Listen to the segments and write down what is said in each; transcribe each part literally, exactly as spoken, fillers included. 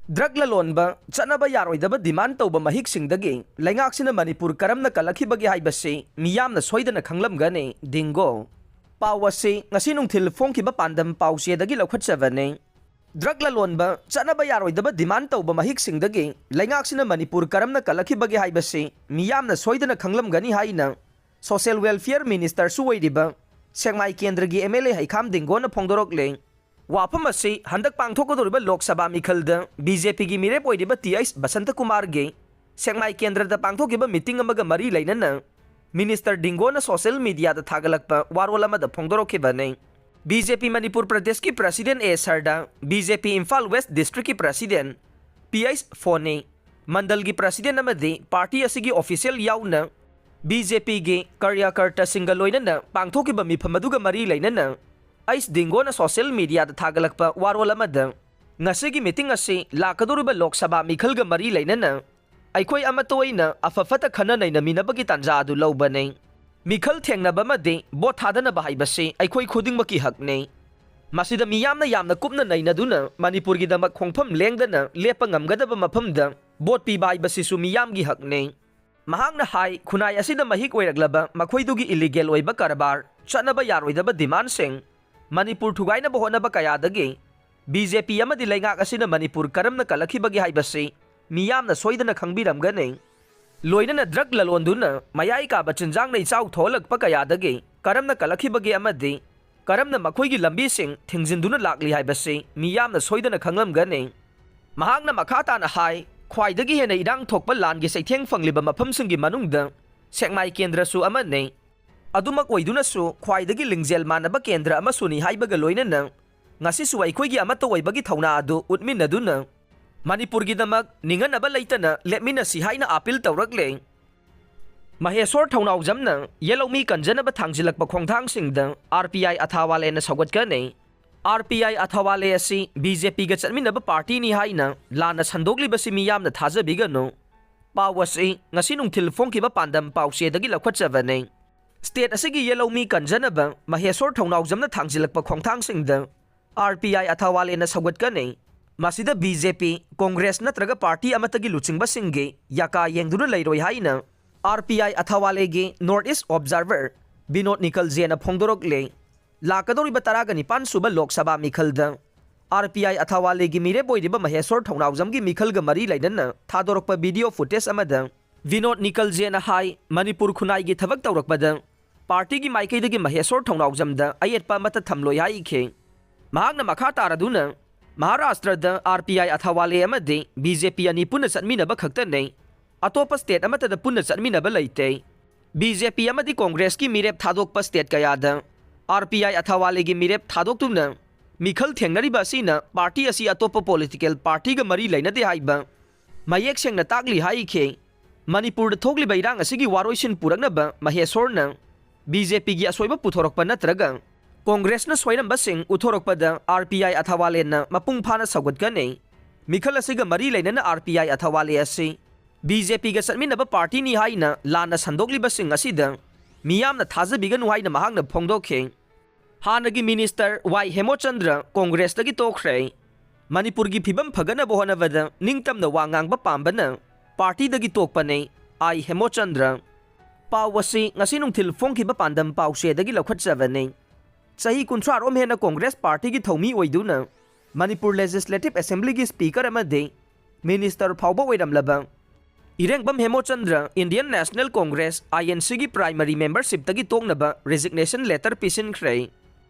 Drug ꯂꯂꯣꯟꯕ ꯆꯠꯅꯕ ꯌꯥꯔꯣꯏꯗꯕ ꯗꯤꯃꯥꯟ ꯇꯧꯕ ꯃꯍꯤꯛꯁꯤꯡꯗꯒꯤ ꯂꯩꯉꯥꯛꯁꯤꯅ ꯃꯅꯤꯄꯨꯔ ꯀꯔꯝꯅ ꯀꯜꯂꯛꯈꯤꯕꯒꯦ ꯍꯥꯏꯕꯁꯤ ꯃꯤꯌꯥꯝꯅ ꯁꯣꯏꯗꯅ ꯈꯪꯂꯝꯒꯅꯤ꯫ ꯗꯤꯡꯒꯣ꯫ ꯄꯥꯎ ꯑꯁꯤ ꯉꯁꯤ ꯅꯨꯡꯊꯤꯜ ꯐꯣꯡꯈꯤꯕ ꯄꯥꯟꯗꯝ ꯄꯥꯎꯆꯦꯗꯒꯤ ꯂꯧꯈꯠꯆꯕꯅꯤ꯫ ꯗ꯭ꯔꯒ ꯂꯂꯣꯟꯕ ꯆꯠꯅꯕ ꯌꯥꯔꯣꯏꯗꯕ ꯗꯤꯃꯥꯟ ꯇꯧꯕ ꯃꯍꯤꯛꯁꯤꯡꯗꯒꯤ ꯂꯩꯉꯥꯛꯁꯤꯅ ꯃꯅꯤꯄꯨꯔ ꯀꯔꯝꯅ ꯀꯜꯂꯛꯈꯤꯕꯒꯦ ꯍꯥꯏꯕꯁꯤ ꯃꯤꯌꯥꯝꯅ ꯁꯣꯏꯗꯅ ꯈꯪꯂꯝꯒꯅꯤ ꯍꯥꯏꯅ ꯁꯣꯁꯤꯌꯦꯜ ꯋꯦꯜꯐꯤꯌꯔ ꯃꯤꯅꯤꯁꯇꯔꯁꯨ ꯑꯣꯏꯔꯤꯕ ꯁꯦꯛꯃꯥꯏ ꯀꯦꯟꯗ꯭ꯔꯒꯤ ꯑꯦꯝ ꯑꯦꯜ ꯑꯦ ꯍꯩꯈꯥꯝ ꯗꯤꯡꯒꯣꯅ ꯐꯣꯡꯗꯣꯔꯛꯂꯦ꯫ ꯋꯥꯐꯝ ꯑꯁꯤ ꯍꯟꯗꯛ ꯄꯥꯡꯊꯣꯛꯀꯗꯧꯔꯤꯕ ꯂꯣꯛ ꯁꯚꯥ ꯃꯤꯈꯜꯗ ꯕꯤ ꯖꯦ ꯄꯤꯒꯤ ꯃꯤꯔꯦꯞ ꯑꯣꯏꯔꯤꯕ ꯇꯤ ꯑꯩꯆ ꯕꯁꯟꯇꯀꯨꯃꯥꯔꯒꯤ ꯁꯦꯛꯃꯥꯏ ꯀꯦꯟꯗ꯭ꯔꯗ ꯄꯥꯡꯊꯣꯛꯈꯤꯕ ꯃꯤꯇꯤꯡ ꯑꯃꯒ ꯃꯔꯤ ꯂꯩꯅꯅ ꯃꯤꯅꯤꯁꯇꯔ ꯗꯤꯡꯒꯣꯅ ꯁꯣꯁꯤꯌꯦꯜ ꯃꯤꯗꯤꯌꯥꯗ ꯊꯥꯒꯠꯂꯛꯄ ꯋꯥꯔꯣꯜ ꯑꯃꯗ ꯐꯣꯡꯗꯣꯔꯛꯈꯤꯕꯅꯤ꯫ ꯕꯤ ꯖꯦ ꯄꯤ ꯃꯅꯤꯄꯨꯔ ꯄ꯭ꯔꯗꯦꯁꯀꯤ ꯄ꯭ꯔꯁꯤꯗꯦꯟ ꯑꯦ ꯁꯔꯗꯥ, ꯕꯤ ꯖꯦ ꯄꯤ ꯏꯝꯐꯥꯜ ꯋꯦꯁ ꯗꯤꯁꯇ꯭ꯔꯤꯛꯀꯤ ꯄ꯭ꯔꯁꯤꯗꯦꯟ ꯄꯤ ꯑꯩꯆ ꯐꯣꯅꯤ, ꯃꯟꯗꯜꯒꯤ ꯄ꯭ꯔꯁꯤꯗꯦꯟ ꯑꯃꯗꯤ ꯄꯥꯔꯇꯤ ꯑꯁꯤꯒꯤ ꯑꯣꯐꯤꯁꯤꯌꯦꯜ ꯌꯥꯎꯅ ꯕꯤ ꯖꯦ ꯄꯤꯒꯤ ꯀꯥꯔꯌꯀꯔꯇꯥꯁꯤꯡꯒ ꯂꯣꯏꯅꯅ ꯄꯥꯡꯊꯣꯛꯈꯤꯕ ꯃꯤꯐꯝ ꯑꯗꯨꯒ ꯃꯔꯤ ꯂꯩꯅꯅ ꯑꯩꯆ ꯗꯤꯡꯒꯣꯅ ꯁꯣꯁꯤꯌꯦꯜ ꯃꯤꯗꯤꯌꯥꯗ ꯊꯥꯒꯠꯂꯛꯄ ꯋꯥꯔꯣꯜ ꯑꯃꯗ ꯉꯁꯤꯒꯤ ꯃꯤꯇꯤꯡ ꯑꯁꯤ ꯂꯥꯛꯀꯗꯧꯔꯤꯕ ꯂꯣꯛ ꯁꯚꯥ ꯃꯤꯈꯜꯒ ꯃꯔꯤ ꯂꯩꯅꯅ ꯑꯩꯈꯣꯏ ꯑꯃꯠꯇ ꯑꯣꯏꯅ ꯑꯐ ꯐꯠꯇ ꯈꯟꯅ ꯅꯩꯅꯃꯤꯟꯅꯕꯒꯤ ꯇꯥꯟꯖꯥ ꯑꯗꯨ ꯂꯧꯕꯅꯤ꯫ ꯃꯤꯈꯜ ꯊꯦꯡꯅꯕ ꯑꯃꯗꯤ ꯚꯣꯠ ꯊꯥꯗꯅꯕ ꯍꯥꯏꯕꯁꯤ ꯑꯩꯈꯣꯏ ꯈꯨꯗꯤꯡꯃꯛꯀꯤ ꯍꯛꯅꯤ꯫ ꯃꯁꯤꯗ ꯃꯤꯌꯥꯝꯅ ꯌꯥꯝꯅ ꯀꯨꯞꯅ ꯅꯩꯅꯗꯨꯅ ꯃꯅꯤꯄꯨꯔꯒꯤꯗꯃꯛ ꯈꯣꯡꯐꯝ ꯂꯦꯡꯗꯅ ꯂꯦꯞꯄ ꯉꯝꯒꯗꯕ ꯃꯐꯝꯗ ꯚꯣꯠ ꯄꯤꯕ ꯍꯥꯏꯕꯁꯤꯁꯨ ꯃꯤꯌꯥꯝꯒꯤ ꯍꯛꯅꯤ꯫ ꯃꯍꯥꯛꯅ ꯍꯥꯏ, ꯈꯨꯟꯅꯥꯏ ꯑꯁꯤꯗ ꯃꯍꯤꯛ ꯑꯣꯏꯔꯛꯂꯕ ꯃꯈꯣꯏꯗꯨꯒꯤ ꯏꯂꯤꯒꯦꯜ ꯑꯣꯏꯕ ꯀꯔꯕꯥꯔ, ꯆꯠꯅꯕ ꯌꯥꯔꯣꯏꯗꯕ ꯗꯤꯃꯥꯟꯁꯤꯡ, ꯃꯅꯤꯄꯨꯔ ꯊꯨꯒꯥꯏꯅꯕ ꯍꯣꯠꯅꯕ ꯀꯌꯥꯗꯒꯤ ꯕꯤ ꯖꯦ ꯄꯤ ꯑꯃꯗꯤ ꯂꯩꯉꯥꯛ ꯑꯁꯤꯅ ꯃꯅꯤꯄꯨꯔ ꯀꯔꯝꯅ ꯀꯜꯂꯛꯈꯤꯕꯒꯦ ꯍꯥꯏꯕꯁꯤ ꯃꯤꯌꯥꯝꯅ ꯁꯣꯏꯗꯅ ꯈꯪꯕꯤꯔꯝꯒꯅꯤ꯫ ꯂꯣꯏꯅꯅ ꯗ꯭ꯔꯒ ꯂꯂꯣꯟꯗꯨꯅ ꯃꯌꯥꯏ ꯀꯥꯕ ꯆꯤꯟꯖꯥꯛꯅ ꯏꯆꯥꯎ ꯊꯣꯛꯍꯜꯂꯛꯄ ꯀꯌꯥꯗꯒꯤ ꯀꯔꯝꯅ ꯀꯜꯂꯛꯈꯤꯕꯒꯦ ꯑꯃꯗꯤ ꯀꯔꯝꯅ ꯃꯈꯣꯏꯒꯤ ꯂꯝꯕꯤꯁꯤꯡ ꯊꯤꯡꯖꯤꯟꯗꯨꯅ ꯂꯥꯛꯂꯤ ꯍꯥꯏꯕꯁꯤ ꯃꯤꯌꯥꯝꯅ ꯁꯣꯏꯗꯅ ꯈꯪꯂꯝꯒꯅꯤ꯫ ꯃꯍꯥꯛꯅ ꯃꯈꯥ ꯇꯥꯅ ꯍꯥꯏ, ꯈ꯭ꯋꯥꯏꯗꯒꯤ ꯍꯦꯟꯅ ꯏꯔꯥꯡ ꯊꯣꯛꯄ ꯂꯥꯟꯒꯤ ꯆꯩꯊꯦꯡ ꯐꯪꯂꯤꯕ ꯃꯐꯝꯁꯤꯡꯒꯤ ꯃꯅꯨꯡꯗ ꯁꯦꯛꯃꯥꯏ ꯀꯦꯟꯗ꯭ꯔꯁꯨ ꯑꯃꯅꯤ꯫ ꯑꯗꯨꯃꯛ ꯑꯣꯏꯗꯨꯅꯁꯨ ꯈ꯭ꯋꯥꯏꯗꯒꯤ ꯂꯤꯡꯖꯦꯜ ꯃꯥꯟꯅꯕ ꯀꯦꯟꯗ꯭ꯔ ꯑꯃꯁꯨꯅꯤ ꯍꯥꯏꯕꯒ ꯂꯣꯏꯅꯅ ꯉꯁꯤꯁꯨ ꯑꯩꯈꯣꯏꯒꯤ ꯑꯃꯠꯇ ꯑꯣꯏꯕꯒꯤ ꯊꯧꯅꯥ ꯑꯗꯨ ꯎꯠꯃꯤꯟꯅꯗꯨꯅ ꯃꯅꯤꯄꯨꯔꯒꯤꯗꯃꯛ ꯅꯤꯡꯍꯟꯅꯕ ꯂꯩꯇꯅ ꯂꯦꯞꯃꯤꯟꯅꯁꯤ ꯍꯥꯏꯅ ꯑꯥꯄꯤꯜ ꯇꯧꯔꯛꯂꯦ꯫ ꯃꯍꯦꯁꯣꯔ ꯊꯧꯅꯥꯎꯖꯝꯅ ꯌꯦꯜꯍꯧꯃꯤ ꯀꯟꯖꯅꯕ ꯊꯥꯡꯖꯤꯜꯂꯛꯄ ꯈꯣꯡꯊꯥꯡꯁꯤꯡꯗ ꯑꯥꯔ ꯄꯤ ꯑꯥꯏ ꯑꯊꯥꯋꯥꯂꯦꯅ ꯁꯧꯒꯠꯀꯅꯤ꯫ ꯑꯥꯔ ꯄꯤ ꯑꯥꯏ ꯑꯊꯥꯋꯥꯂꯦ ꯑꯁꯤ ꯕꯤ ꯖꯦ ꯄꯤꯒ ꯆꯠꯃꯤꯟꯅꯕ ꯄꯥꯔꯇꯤꯅꯤ ꯍꯥꯏꯅ ꯂꯥꯟꯅ ꯁꯟꯗꯣꯛꯂꯤꯕꯁꯤ ꯃꯤꯌꯥꯝꯅ ꯊꯥꯖꯕꯤꯒꯅꯨ꯫ ꯄꯥꯎ ꯑꯁꯤ ꯉꯁꯤ ꯅꯨꯡꯊꯤꯜ ꯐꯣꯡꯈꯤꯕ ꯄꯥꯟꯗꯝ ꯄꯥꯎꯆꯦꯗꯒꯤ ꯂꯧꯈꯠꯆꯕꯅꯤ꯫ ꯁ꯭ꯇꯦꯠ ꯑꯁꯤꯒꯤ ꯌꯦꯜꯍꯧꯃꯤ ꯀꯟꯖꯅꯕ ꯃꯍꯦꯁꯣꯔ ꯊꯧꯅꯥꯎꯖꯝꯅ ꯊꯥꯡꯖꯤꯜꯂꯛꯄ ꯈꯣꯡꯊꯥꯡꯁꯤꯡꯗ ꯑꯥꯔ ꯄꯤ ꯑꯥꯏ ꯑꯊꯥꯋꯥꯂꯦꯅ ꯁꯧꯒꯠꯀꯅꯤ꯫ ꯃꯁꯤꯗ ꯕꯤ ꯖꯦ ꯄꯤ, ꯀꯣꯡꯒ꯭ꯔꯦꯁ ꯅꯠꯇ꯭ꯔꯒ ꯄꯥꯔꯇꯤ ꯑꯃꯠꯇꯒꯤ ꯂꯨꯆꯤꯡꯕꯁꯤꯡꯒꯤ ꯌꯥꯀꯥ ꯌꯦꯡꯗꯨꯅ ꯂꯩꯔꯣꯏ ꯍꯥꯏꯅ ꯑꯥꯔ ꯄꯤ ꯑꯥꯏ ꯑꯊꯥꯋꯥꯂꯦꯒꯤ ꯅꯣꯔꯠ ꯏꯁ ꯑꯣꯕꯖꯥꯔꯚꯔ ꯕꯤꯅꯣꯗ ꯅꯤꯀꯜꯖꯦꯅ ꯐꯣꯡꯗꯣꯔꯛꯂꯦ꯫ ꯂꯥꯛꯀꯗꯧꯔꯤꯕ ꯇꯔꯥꯒ ꯅꯤꯄꯥꯟ ꯁꯨꯕ Lok Sabha ꯃꯤꯈꯜꯗ R P I ꯑꯊꯥꯋꯥꯂꯦꯒꯤ ꯃꯤꯔꯦꯞ ꯑꯣꯏꯔꯤꯕ ꯃꯍꯦꯁꯣꯔ ꯊꯧꯅꯥꯎꯖꯝꯒꯤ ꯃꯤꯈꯜꯒ ꯃꯔꯤ ꯂꯩꯅꯅ ꯊꯥꯗꯣꯔꯛꯄ ꯚꯤꯗꯤꯑꯣ ꯐꯨꯇꯦꯖ ꯑꯃꯗ ꯕꯤꯅꯣꯗ ꯅꯤꯀꯜꯖꯦꯅ ꯍꯥꯏ, ꯃꯅꯤꯄꯨꯔ ꯈꯨꯟꯅꯥꯏꯒꯤ ꯊꯕꯛ ꯇꯧꯔꯛꯄꯗ ꯄꯥꯔꯇꯤꯒꯤ ꯃꯥꯏꯀꯩꯗꯒꯤ ꯃꯍꯦꯁꯣꯔ ꯊꯧꯅꯥꯎꯖꯝꯗ ꯑꯌꯦꯠꯄ ꯑꯃꯠꯇ ꯊꯝꯂꯣꯏ ꯍꯥꯏꯈꯤ꯫ ꯃꯍꯥꯛꯅ ꯃꯈꯥ ꯇꯥꯔꯗꯨꯅ, ꯃꯍꯥꯔꯥꯁꯇ꯭ꯔꯗ ꯑꯥꯔ ꯄꯤ ꯑꯥꯏ ꯑꯊꯥꯋꯥꯂꯦ ꯑꯃꯗꯤ ꯕꯤ ꯖꯦ ꯄꯤ ꯑꯅꯤ ꯄꯨꯟꯅ ꯆꯠꯃꯤꯟꯅꯕ ꯈꯛꯇꯅꯦ, ꯑꯇꯣꯞꯄ ꯁ꯭ꯇꯦꯠ ꯑꯃꯠꯇꯗ ꯄꯨꯟꯅ ꯆꯠꯃꯤꯟꯅꯕ ꯂꯩꯇꯦ꯫ ꯕꯤ ꯖꯦ ꯄꯤ ꯑꯃꯗꯤ ꯀꯣꯡꯒ꯭ꯔꯦꯁꯀꯤ ꯃꯤꯔꯦꯞ ꯊꯥꯗꯣꯛꯄ ꯁ꯭ꯇꯦꯠ ꯀꯌꯥꯗ ꯑꯥꯔ ꯄꯤ ꯑꯥꯏ ꯑꯊꯥꯋꯥꯂꯦꯒꯤ ꯃꯤꯔꯦꯞ ꯊꯥꯗꯣꯛꯇꯨꯅ ꯃꯤꯈꯜ ꯊꯦꯡꯅꯔꯤꯕ ꯑꯁꯤꯅ ꯄꯥꯔꯇꯤ ꯑꯁꯤ ꯑꯇꯣꯞꯄ ꯄꯣꯂꯤꯇꯤꯀꯦꯜ ꯄꯥꯔꯇꯤꯒ ꯃꯔꯤ ꯂꯩꯅꯗꯦ ꯍꯥꯏꯕ ꯃꯌꯦꯛ ꯁꯦꯡꯅ ꯇꯥꯛꯂꯤ ꯍꯥꯏꯈꯤ꯫ ꯃꯅꯤꯄꯨꯔꯗ ꯊꯣꯛꯂꯤꯕ ꯏꯔꯥꯡ ꯑꯁꯤꯒꯤ ꯋꯥꯔꯣꯏꯁꯤꯟ ꯄꯨꯔꯛꯅꯕ ꯃꯍꯦꯁꯣꯔꯅ ꯕꯤ ꯖꯦ ꯄꯤꯒꯤ ꯑꯁꯣꯏꯕ ꯄꯨꯊꯣꯔꯛꯄ ꯅꯠꯇ꯭ꯔꯒ ꯀꯣꯡꯒ꯭ꯔꯦꯁꯅ ꯁꯣꯏꯔꯝꯕꯁꯤꯡ ꯎꯠꯊꯣꯔꯛꯄꯗ ꯑꯥꯔ ꯄꯤ ꯑꯥꯏ ꯑꯊꯥꯋꯥꯂꯦꯅ ꯃꯄꯨꯡ ꯐꯥꯅ ꯁꯧꯒꯠꯀꯅꯤ꯫ ꯃꯤꯈꯜ ꯑꯁꯤꯒ ꯃꯔꯤ ꯂꯩꯅꯅ ꯑꯥꯔ ꯄꯤ ꯑꯥꯏ ꯑꯊꯥꯋꯥꯂꯦ ꯑꯁꯤ ꯕꯤ ꯖꯦ ꯄꯤꯒ ꯆꯠꯃꯤꯟꯅꯕ ꯄꯥꯔꯇꯤꯅꯤ ꯍꯥꯏꯅ ꯂꯥꯟꯅ ꯁꯟꯗꯣꯛꯂꯤꯕꯁꯤꯡ ꯑꯁꯤꯗ ꯃꯤꯌꯥꯝꯅ ꯊꯥꯖꯕꯤꯒꯅꯨ ꯍꯥꯏꯅ ꯃꯍꯥꯛꯅ ꯐꯣꯡꯗꯣꯛꯈꯤ꯫ ꯍꯥꯟꯅꯒꯤ ꯃꯤꯅꯤꯁꯇꯔ ꯋꯥꯏ ꯍꯦꯃꯣꯆꯟꯗ꯭ꯔ ꯀꯣꯡꯒ꯭ꯔꯦꯁꯇꯒꯤ ꯇꯣꯛꯈ꯭ꯔꯦ꯫ ꯃꯅꯤꯄꯨꯔꯒꯤ ꯐꯤꯕꯝ ꯐꯒꯠꯅꯕ ꯍꯣꯠꯅꯕꯗ ꯅꯤꯡꯇꯝꯅ ꯋꯥ ꯉꯥꯡꯕ ꯄꯥꯝꯕꯅ ꯄꯥꯔꯇꯤꯗꯒꯤ ꯇꯣꯛꯄꯅꯦ, ꯑꯥꯏ ꯍꯦꯃꯣꯆꯟꯗ꯭ꯔ꯫ ꯄꯥꯎ ꯑꯁꯤ ꯉꯁꯤ ꯅꯨꯡꯊꯤꯜ ꯐꯣꯡꯈꯤꯕ ꯄꯥꯟꯗꯝ ꯄꯥꯎꯆꯦꯗꯒꯤ ꯂꯧꯈꯠꯆꯕꯅꯤ꯫ ꯆꯍꯤ ꯀꯨꯟꯊ꯭ꯔꯥ ꯔꯣꯝ ꯍꯦꯟꯅ ꯀꯣꯡꯒ꯭ꯔꯦꯁ ꯄꯥꯔꯇꯤꯒꯤ ꯊꯧꯃꯤ ꯑꯣꯏꯗꯨꯅ ꯃꯅꯤꯄꯨꯔ ꯂꯦꯖꯤꯁꯂꯦꯇꯤꯚ ꯑꯦꯁꯦꯝꯕ꯭ꯂꯤꯒꯤ ꯁ꯭ꯄꯤꯀꯔ ꯑꯃꯗꯤ ꯃꯤꯅꯤꯁꯇꯔ ꯐꯥꯎꯕ ꯑꯣꯏꯔꯝꯂꯕ Irengbam Hemochandra Indian National Congress, I N ꯁꯤꯒꯤ ꯄ꯭ꯔꯥꯏꯃꯔꯤ ꯃꯦꯝꯕꯔꯁꯤꯞꯇꯒꯤ ꯇꯣꯛꯅꯕ ꯔꯤꯖꯤꯒꯅꯦꯁꯟ ꯂꯦꯇꯔ ꯄꯤꯁꯤꯟꯈ꯭ꯔꯦ꯫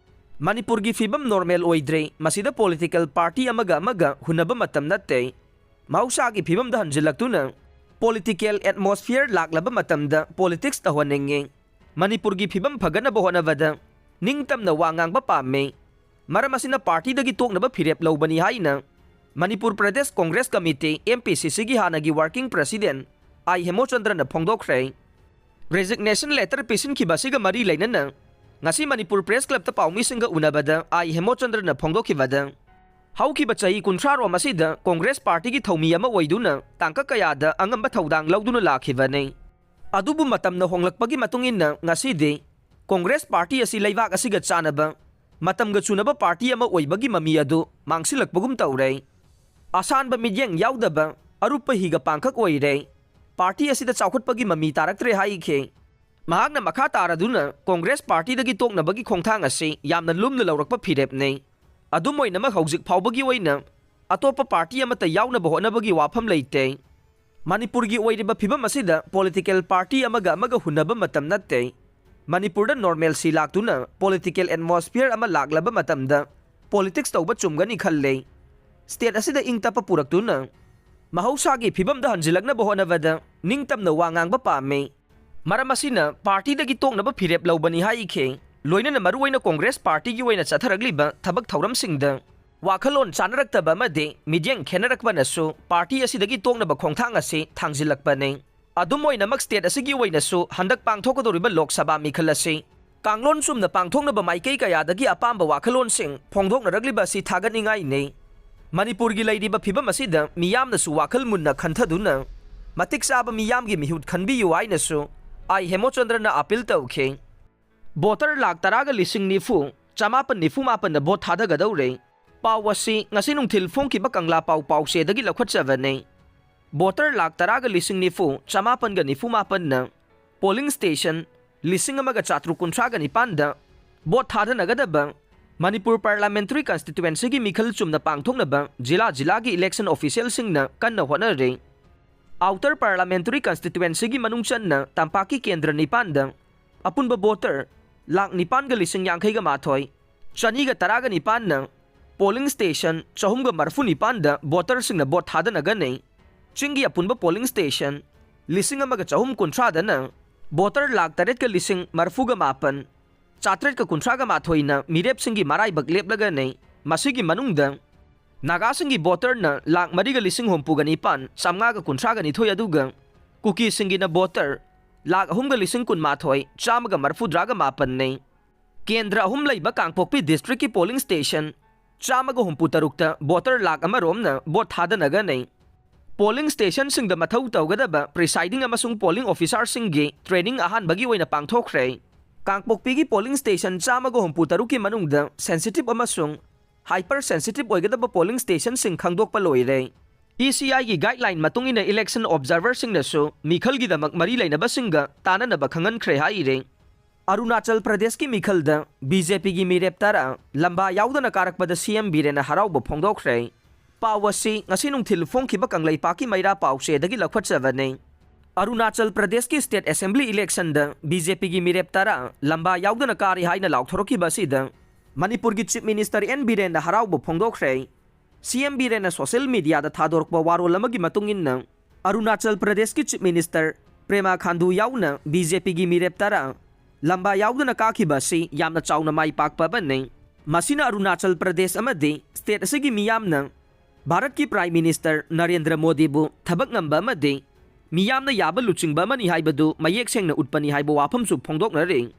ꯃꯅꯤꯄꯨꯔꯒꯤ ꯐꯤꯕꯝ ꯅꯣꯔꯃꯦꯜ ꯑꯣꯏꯗ꯭ꯔꯦ, ꯃꯁꯤꯗ ꯄꯣꯂꯤꯇꯤꯀꯦꯜ ꯄꯥꯔꯇꯤ ꯑꯃꯒ ꯑꯃꯒ ꯍꯨꯟꯅꯕ ꯃꯇꯝ ꯅꯠꯇꯦ꯫ ꯃꯍꯧꯁꯥꯒꯤ ꯐꯤꯕꯝꯗ ꯍꯟꯖꯤꯜꯂꯛꯇꯨꯅ ꯄꯣꯂꯤꯇꯤꯀꯦꯜ ꯑꯦꯠꯃꯣꯁꯐꯤꯌꯔ ꯂꯥꯛꯂꯕ ꯃꯇꯝꯗ ꯄꯣꯂꯤꯇꯤꯛꯁ ꯇꯧꯍꯟꯅꯤꯡꯉꯤ꯫ ꯃꯅꯤꯄꯨꯔꯒꯤ ꯐꯤꯕꯝ ꯐꯒꯠꯅꯕ ꯍꯣꯠꯅꯕꯗ ꯅꯤꯡꯇꯝꯅ ꯋꯥ ꯉꯥꯡꯕ ꯄꯥꯝꯃꯤ꯫ ꯃꯔꯝ ꯑꯁꯤꯅ ꯄꯥꯔꯇꯤꯗꯒꯤ ꯇꯣꯛꯅꯕ ꯐꯤꯔꯦꯞ ꯂꯧꯕꯅꯤ ꯍꯥꯏꯅ Manipur Pradesh Congress committee, M P ꯁꯤ ꯁꯤꯒꯤ ꯍꯥꯟꯅꯒꯤ ꯋꯥꯔꯀꯤꯡ ꯄ꯭ꯔꯁꯤꯗꯦꯟ ꯑꯥꯏ ꯍꯦꯃꯣꯆꯟꯗ꯭ꯔꯅ ꯐꯣꯡꯗꯣꯛꯈ꯭ꯔꯦ꯫ ꯔꯦꯖꯤꯒꯅꯦꯁꯟ ꯂꯦꯇꯔ ꯄꯤꯁꯤꯟꯈꯤꯕ ꯑꯁꯤꯒ ꯃꯔꯤ ꯂꯩꯅꯅ ꯉꯁꯤ ꯃꯅꯤꯄꯨꯔ ꯄ꯭ꯔꯦꯁ ꯀ꯭ꯂꯕꯇ ꯄꯥꯎꯃꯤꯁꯤꯡꯒ ꯎꯅꯕꯗ ꯑꯥꯏ ꯍꯦꯃꯣꯆꯟꯗ꯭ꯔꯅ ꯐꯣꯡꯗꯣꯛꯈꯤꯕꯗ, ꯍꯧꯈꯤꯕ ꯆꯍꯤ ꯀꯨꯟꯊ꯭ꯔꯥ ꯔꯣꯝ ꯑꯁꯤꯗ ꯀꯣꯡꯒ꯭ꯔꯦꯁ ꯄꯥꯔꯇꯤꯒꯤ ꯊꯧꯃꯤ ꯑꯃ ꯑꯣꯏꯗꯨꯅ ꯇꯥꯡꯀꯛ ꯀꯌꯥꯗ ꯑꯉꯝꯕ ꯊꯧꯗꯥꯡ ꯂꯧꯗꯨꯅ ꯂꯥꯛꯈꯤꯕꯅꯤ꯫ ꯑꯗꯨꯕꯨ ꯃꯇꯝꯅ ꯍꯣꯡꯂꯛꯄꯒꯤ ꯃꯇꯨꯡ ꯏꯟꯅ ꯉꯁꯤꯗꯤ ꯀꯣꯡꯒ꯭ꯔꯦꯁ ꯄꯥꯔꯇꯤ ꯑꯁꯤ ꯂꯩꯕꯥꯛ ꯑꯁꯤꯒ ꯆꯥꯟꯅꯕ, ꯃꯇꯝꯒ ꯆꯨꯅꯕ ꯄꯥꯔꯇꯤ ꯑꯃ ꯑꯣꯏꯕꯒꯤ ꯃꯃꯤ ꯑꯗꯨ ꯃꯥꯡꯁꯤꯜꯂꯛꯄꯒꯨꯝ ꯇꯧꯔꯦ꯫ ꯑꯁꯥꯟꯕ ꯃꯤꯠꯌꯦꯡ ꯌꯥꯎꯗꯕ ꯑꯔꯨꯞꯄ ꯍꯤꯒ ꯄꯥꯡꯈꯛ ꯑꯣꯏꯔꯦ꯫ ꯄꯥꯔꯇꯤ ꯑꯁꯤꯗ ꯆꯥꯎꯈꯠꯄꯒꯤ ꯃꯃꯤ ꯇꯥꯔꯛꯇ꯭ꯔꯦ ꯍꯥꯏꯈꯤ꯫ ꯃꯍꯥꯛꯅ ꯃꯈꯥ ꯇꯥꯔꯗꯨꯅ ꯀꯣꯡꯒ꯭ꯔꯦꯁ ꯄꯥꯔꯇꯤꯗꯒꯤ ꯇꯣꯛꯅꯕꯒꯤ ꯈꯣꯡꯊꯥꯡ ꯑꯁꯤ ꯌꯥꯝꯅ ꯂꯨꯝꯅ ꯂꯧꯔꯛꯄ ꯐꯤꯔꯦꯞꯅꯤ꯫ ꯑꯗꯨꯝ ꯑꯣꯏꯅꯃꯛ, ꯍꯧꯖꯤꯛ ꯐꯥꯎꯕꯒꯤ ꯑꯣꯏꯅ ꯑꯇꯣꯞꯄ ꯄꯥꯔꯇꯤ ꯑꯃꯠꯇ ꯌꯥꯎꯅꯕ ꯍꯣꯠꯅꯕꯒꯤ ꯋꯥꯐꯝ ꯂꯩꯇꯦ꯫ ꯃꯅꯤꯄꯨꯔꯒꯤ ꯑꯣꯏꯔꯤꯕ ꯐꯤꯕꯝ ꯑꯁꯤꯗ ꯄꯣꯂꯤꯇꯤꯀꯦꯜ ꯄꯥꯔꯇꯤ ꯑꯃꯒ ꯑꯃꯒ ꯍꯨꯟꯅꯕ ꯃꯇꯝ ꯅꯠꯇꯦ꯫ ꯃꯅꯤꯄꯨꯔꯗ normalcy ꯂꯥꯛꯇꯨꯅ ꯄꯣꯂꯤꯇꯤꯀꯦꯜ atmosphere ꯑꯃ ꯂꯥꯛꯂꯕ ꯃꯇꯝꯗ ꯄꯣꯂꯤꯇꯤꯛꯁ ꯇꯧꯕ ꯆꯨꯝꯒꯅꯤ ꯈꯜꯂꯦ꯫ ꯁ꯭ꯇꯦꯠ ꯑꯁꯤꯗ ꯏꯪ ꯇꯞꯄ ꯄꯨꯔꯛꯇꯨꯅ ꯃꯍꯧꯁꯥꯒꯤ ꯐꯤꯕꯝꯗ ꯍꯟꯖꯤꯜꯂꯛꯅꯕ ꯍꯣꯠꯅꯕꯗ ꯅꯤꯡꯇꯝꯅ ꯋꯥ ꯉꯥꯡꯕ ꯄꯥꯝꯃꯤ꯫ ꯃꯔꯝ ꯑꯁꯤꯅ ꯄꯥꯔꯇꯤꯗꯒꯤ ꯇꯣꯛꯅꯕ ꯐꯤꯔꯦꯞ ꯂꯧꯕꯅꯤ ꯍꯥꯏꯈꯤ꯫ ꯂꯣꯏꯅꯅ ꯃꯔꯨꯑꯣꯏꯅ ꯀꯣꯡꯒ꯭ꯔꯦꯁ ꯄꯥꯔꯇꯤꯒꯤ ꯑꯣꯏꯅ ꯆꯠꯊꯔꯛꯂꯤꯕ ꯊꯕꯛ ꯊꯧꯔꯝꯁꯤꯡꯗ ꯋꯥꯈꯜꯂꯣꯟ ꯆꯥꯅꯔꯛꯇꯕ ꯑꯃꯗꯤ ꯃꯤꯠꯌꯦꯡ ꯈꯦꯠꯅꯔꯛꯄꯅꯁꯨ ꯄꯥꯔꯇꯤ ꯑꯁꯤꯗꯒꯤ ꯇꯣꯛꯅꯕ ꯈꯣꯡꯊꯥꯡ ꯑꯁꯤ ꯊꯥꯡꯖꯤꯜꯂꯛꯄꯅꯤ꯫ ꯑꯗꯨꯝ ꯑꯣꯏꯅꯃꯛ, ꯁ꯭ꯇꯦꯠ ꯑꯁꯤꯒꯤ ꯑꯣꯏꯅꯁꯨ ꯍꯟꯗꯛ ꯄꯥꯡꯊꯣꯛꯀꯗꯧꯔꯤꯕ ꯂꯣꯛ ꯁꯚꯥ ꯃꯤꯈꯜ ꯑꯁꯤ ꯀꯥꯡꯂꯣꯟ ꯆꯨꯝꯅ ꯄꯥꯡꯊꯣꯛꯅꯕ ꯃꯥꯏꯀꯩ ꯀꯌꯥꯗꯒꯤ ꯑꯄꯥꯝꯕ ꯋꯥꯈꯜꯂꯣꯟꯁꯤꯡ ꯐꯣꯡꯗꯣꯛꯅꯔꯛꯂꯤꯕ ꯑꯁꯤ ꯊꯥꯒꯠꯅꯤꯡꯉꯥꯏꯅꯤ꯫ ꯃꯅꯤꯄꯨꯔꯒꯤ ꯂꯩꯔꯤꯕ ꯐꯤꯕꯝ ꯑꯁꯤꯗ ꯃꯤꯌꯥꯝꯅꯁꯨ ꯋꯥꯈꯜ ꯃꯨꯟꯅ ꯈꯟꯊꯗꯨꯅ ꯃꯇꯤꯛ ꯆꯥꯕ ꯃꯤꯌꯥꯝꯒꯤ ꯃꯤꯍꯨꯠ ꯈꯟꯕꯤꯌꯨ ꯍꯥꯏꯅꯁꯨ ꯑꯥꯏ ꯍꯦꯃꯣꯆꯟꯗ꯭ꯔꯅ ꯑꯄꯤꯜ ꯇꯧꯈꯤ꯫ ꯚꯣꯇꯔ ꯂꯥꯈ ꯇꯔꯥꯒ ꯂꯤꯁꯤꯡ ꯅꯤꯐꯨ ꯆꯃꯥꯄꯟ ꯅꯤꯐꯨ ꯃꯥꯄꯟꯅ ꯚꯣꯠ ꯊꯥꯗꯒꯗꯧꯔꯦ꯫ ꯄꯥꯎ ꯑꯁꯤ ꯉꯁꯤ ꯅꯨꯡꯊꯤꯜ ꯐꯣꯡꯈꯤꯕ ꯀꯪꯂꯥ ꯄꯥꯎ ꯄꯥꯎꯆꯦꯗꯒꯤ ꯂꯧꯈꯠꯆꯕꯅꯤ꯫ ꯚꯣꯇꯔ ꯂꯥꯈ ꯇꯔꯥꯒ ꯂꯤꯁꯤꯡ ꯅꯤꯐꯨ ꯆꯃꯥꯄꯟꯒ ꯅꯤꯐꯨ ꯃꯥꯄꯟꯅ ꯄꯣꯂꯤꯡ ꯁ꯭ꯇꯦꯁꯟ ꯂꯤꯁꯤꯡ ꯑꯃꯒ ꯆꯥꯇ꯭ꯔꯨꯛ ꯀꯨꯟꯊ꯭ꯔꯥꯒ ꯅꯤꯄꯥꯟꯗ ꯚꯣꯠ ꯊꯥꯗꯅꯒꯗꯕ ꯃꯅꯤꯄꯨꯔ ꯄꯥꯔꯂꯥꯃꯦꯟꯇꯔꯤ ꯀꯟꯁꯇꯤꯇ꯭ꯋꯦꯟꯁꯤꯒꯤ ꯃꯤꯈꯜ ꯆꯨꯝꯅ ꯄꯥꯡꯊꯣꯛꯅꯕ ꯖꯤꯂꯥ ꯖꯤꯂꯥꯒꯤ ꯏꯂꯦꯛꯁꯟ ꯑꯣꯐꯤꯁꯤꯌꯦꯜꯁꯤꯡꯅ ꯀꯟꯅ ꯍꯣꯠꯅꯔꯤ꯫ ꯑꯥꯎꯇꯔ ꯄꯥꯔꯂꯥꯃꯦꯟꯇꯔꯤ ꯀꯟꯁꯇꯤꯇ꯭ꯋꯦꯟꯁꯤꯒꯤ ꯃꯅꯨꯡ ꯆꯟꯅ ꯇꯝꯄꯥꯛꯀꯤ ꯀꯦꯟꯗ꯭ꯔ ꯅꯤꯄꯥꯟꯗ ꯑꯄꯨꯟꯕ ꯚꯣꯇꯔ ꯂꯥꯈ ꯅꯤꯄꯥꯟꯒ ꯂꯤꯁꯤꯡ ꯌꯥꯡꯈꯩꯒ ꯃꯥꯊꯣꯏ ꯆꯅꯤꯒ ꯇꯔꯥꯒ ꯅꯤꯄꯥꯟꯅ ꯄꯣꯂꯤꯡ ꯁ꯭ꯇꯦꯁꯟ ꯆꯍꯨꯝꯒ ꯃꯔꯐꯨ ꯅꯤꯄꯥꯟꯗ ꯚꯣꯇꯔꯁꯤꯡꯅ ꯚꯣꯠ ꯊꯥꯗꯅꯒꯅꯤ꯫ ꯆꯤꯡꯒꯤ ꯑꯄꯨꯟꯕ ꯄꯣꯂꯤꯡ ꯁ꯭ꯇꯦꯁꯟ ꯂꯤꯁꯤꯡ ꯑꯃꯒ ꯆꯍꯨꯝ ꯀꯨꯟꯊ꯭ꯔꯥꯗꯅ ꯚꯣꯇꯔ ꯂꯥꯈ ꯇꯔꯦꯠꯀ ꯂꯤꯁꯤꯡ ꯃꯔꯐꯨꯒ ꯃꯥꯄꯟ ꯆꯥꯇ꯭ꯔꯦꯠꯀ ꯀꯨꯟꯊ꯭ꯔꯥꯒ ꯃꯥꯊꯣꯏꯅ ꯃꯤꯔꯦꯞꯁꯤꯡꯒꯤ ꯃꯔꯥꯏꯕꯛ ꯂꯦꯞꯂꯒꯅꯤ꯫ ꯃꯁꯤꯒꯤ ꯃꯅꯨꯡꯗ ꯅꯥꯒꯥꯁꯤꯡꯒꯤ ꯚꯣꯇꯔꯅ ꯂꯥꯈ ꯃꯔꯤꯒ ꯂꯤꯁꯤꯡ ꯍꯨꯝꯐꯨꯒ ꯅꯤꯄꯥꯟ ꯆꯥꯝꯃꯉꯥꯒ ꯀꯨꯟꯊ꯭ꯔꯥꯒ ꯅꯤꯊꯣꯏ, ꯑꯗꯨꯒ ꯀꯨꯀꯤꯁꯤꯡꯒꯤꯅ ꯚꯣꯇꯔ ꯂꯥꯈ ꯑꯍꯨꯝꯒ ꯂꯤꯁꯤꯡ ꯀꯨꯟꯃꯥꯊꯣꯏ ꯆꯥꯝꯃꯒ ꯃꯔꯐꯨꯇꯔꯥꯒ ꯃꯥꯄꯟꯅꯤ꯫ ꯀꯦꯟꯗ꯭ꯔ ꯑꯍꯨꯝ ꯂꯩꯕ ꯀꯥꯡꯄꯣꯛꯄꯤ ꯗꯤꯁꯇ꯭ꯔꯤꯛꯀꯤ ꯄꯣꯂꯤꯡ ꯁ꯭ꯇꯦꯁꯟ ꯆꯥꯝꯃꯒ ꯍꯨꯝꯐꯨ ꯇꯔꯨꯛꯇ ꯚꯣꯇꯔ ꯂꯥꯈ ꯑꯃꯔꯣꯝꯅ ꯚꯣꯠ ꯊꯥꯗꯅꯒꯅꯤ꯫ ꯄꯣꯂꯤꯡ ꯁ꯭ꯇꯦꯁꯟꯁꯤꯡꯗ ꯃꯊꯧ ꯇꯧꯒꯗꯕ ꯄ꯭ꯔꯤꯁꯥꯏꯗꯤꯡ ꯑꯃꯁꯨꯡ ꯄꯣꯂꯤꯡ ꯑꯣꯐꯤꯁꯥꯔꯁꯤꯡꯒꯤ ꯇ꯭ꯔꯦꯅꯤꯡ ꯑꯍꯥꯟꯕꯒꯤ ꯑꯣꯏꯅ ꯄꯥꯡꯊꯣꯛꯈ꯭ꯔꯦ꯫ ꯀꯥꯡꯄꯣꯛꯄꯤꯒꯤ ꯄꯣꯂꯤꯡ ꯁ꯭ꯇꯦꯁꯟ ꯆꯥꯝꯃꯒ ꯍꯨꯝꯐꯨ ꯇꯔꯨꯛꯀꯤ ꯃꯅꯨꯡꯗ ꯁꯦꯟꯁꯤꯇꯤꯚ ꯑꯃꯁꯨꯡ ꯍꯥꯏꯄꯔ ꯁꯦꯟꯁꯤꯇꯤꯚ ꯑꯣꯏꯒꯗꯕ ꯄꯣꯂꯤꯡ ꯁ꯭ꯇꯦꯁꯟꯁꯤꯡ ꯈꯪꯗꯣꯛꯄ ꯂꯣꯏꯔꯦ꯫ ꯏ ꯁꯤ ꯑꯥꯏꯒꯤ ꯒꯥꯏꯗꯂꯥꯏꯟ ꯃꯇꯨꯡ ꯏꯟꯅ ꯏꯂꯦꯛꯁꯟ ꯑꯣꯕꯖꯥꯔꯚꯔꯁꯤꯡꯅꯁꯨ ꯃꯤꯈꯜꯒꯤꯗꯃꯛ ꯃꯔꯤ ꯂꯩꯅꯕꯁꯤꯡꯒ ꯇꯥꯟꯅꯅꯕ ꯈꯪꯍꯟꯈ꯭ꯔꯦ ꯍꯥꯏꯔꯦ꯫ ꯑꯔꯨꯅꯥꯆꯜ ꯄ꯭ꯔꯗꯦꯁꯀꯤ ꯃꯤꯈꯜꯗ ꯕꯤ ꯖꯦ ꯄꯤꯒꯤ ꯃꯤꯔꯦꯞ ꯇꯔꯥ ꯂꯝꯕꯥ ꯌꯥꯎꯗꯅ ꯀꯥꯔꯛꯄꯗ ꯁꯤ ꯑꯦꯝ ꯕꯤꯔꯦꯟꯅ ꯍꯔꯥꯎꯕ ꯐꯣꯡꯗꯣꯛꯈ꯭ꯔꯦ꯫ ꯄꯥꯎ ꯑꯁꯤ ꯉꯁꯤ ꯅꯨꯡꯊꯤꯜ ꯐꯣꯡꯈꯤꯕ ꯀꯪꯂꯩꯄꯥꯛꯀꯤ ꯃꯩꯔꯥ ꯄꯥꯎꯆꯦꯗꯒꯤ ꯂꯧꯈꯠꯆꯕꯅꯤ꯫ ꯑꯔꯨꯅꯥꯆꯜ ꯄ꯭ꯔꯗꯦꯁꯀꯤ ꯁ꯭ꯇꯦꯠ ꯑꯦꯁꯦꯝꯕ꯭ꯂꯤ ꯏꯂꯦꯛꯁꯟꯗ ꯕꯤ ꯖꯦ ꯄꯤꯒꯤ ꯃꯤꯔꯦꯞ ꯇꯔꯥ ꯂꯝꯕꯥ ꯌꯥꯎꯗꯅ ꯀꯥꯔꯦ ꯍꯥꯏꯅ ꯂꯥꯎꯊꯣꯔꯛꯈꯤꯕ ꯑꯁꯤꯗ ꯃꯅꯤꯄꯨꯔꯒꯤ ꯆꯤꯐ ꯃꯤꯅꯤꯁꯇꯔ ꯑꯦꯟ ꯕꯤꯔꯦꯟꯅ ꯍꯔꯥꯎꯕ ꯐꯣꯡꯗꯣꯛꯈ꯭ꯔꯦ꯫ ꯁꯤ ꯑꯦꯝ ꯕꯤꯔꯦꯟꯅ ꯁꯣꯁꯤꯌꯦꯜ ꯃꯤꯗꯤꯌꯥꯗ ꯊꯥꯗꯣꯔꯛꯄ ꯋꯥꯔꯣꯜ ꯑꯃꯒꯤ ꯃꯇꯨꯡ ꯏꯟꯅ, ꯑꯔꯨꯅꯥꯆꯜ ꯄ꯭ꯔꯗꯦꯁꯀꯤ ꯆꯤꯐ ꯃꯤꯅꯤꯁꯇꯔ ꯄ꯭ꯔꯦꯃꯥ ꯈꯥꯟꯗꯨ ꯌꯥꯎꯅ ꯕꯤ ꯖꯦ ꯄꯤꯒꯤ ꯃꯤꯔꯦꯞ ꯇꯔꯥ ꯂꯝꯕꯥ ꯌꯥꯎꯗꯅ ꯀꯥꯈꯤꯕ ꯑꯁꯤ ꯌꯥꯝꯅ ꯆꯥꯎꯅ ꯃꯥꯏ ꯄꯥꯛꯄ ꯑꯃꯅꯤ꯫ ꯃꯁꯤꯅ ꯑꯔꯨꯅꯥꯆꯜ ꯄ꯭ꯔꯗꯦꯁ ꯑꯃꯗꯤ ꯁ꯭ꯇꯦꯠ ꯑꯁꯤꯒꯤ ꯃꯤꯌꯥꯝꯅ ꯚꯥꯔꯠꯀꯤ ꯄ꯭ꯔꯥꯏꯝ ꯃꯤꯅꯤꯁꯇꯔ ꯅꯔꯦꯟꯗ꯭ꯔ ꯃꯣꯗꯤꯕꯨ ꯊꯕꯛ ꯉꯝꯕ ꯑꯃꯗꯤ ꯃꯤꯌꯥꯝꯅ ꯌꯥꯕ ꯂꯨꯆꯤꯡꯕ ꯑꯃꯅꯤ ꯍꯥꯏꯕꯗꯨ ꯃꯌꯦꯛ ꯁꯦꯡꯅ ꯎꯠꯄꯅꯤ ꯍꯥꯏꯕ ꯋꯥꯐꯝꯁꯨ ꯐꯣꯡꯗꯣꯛꯅꯔꯤ꯫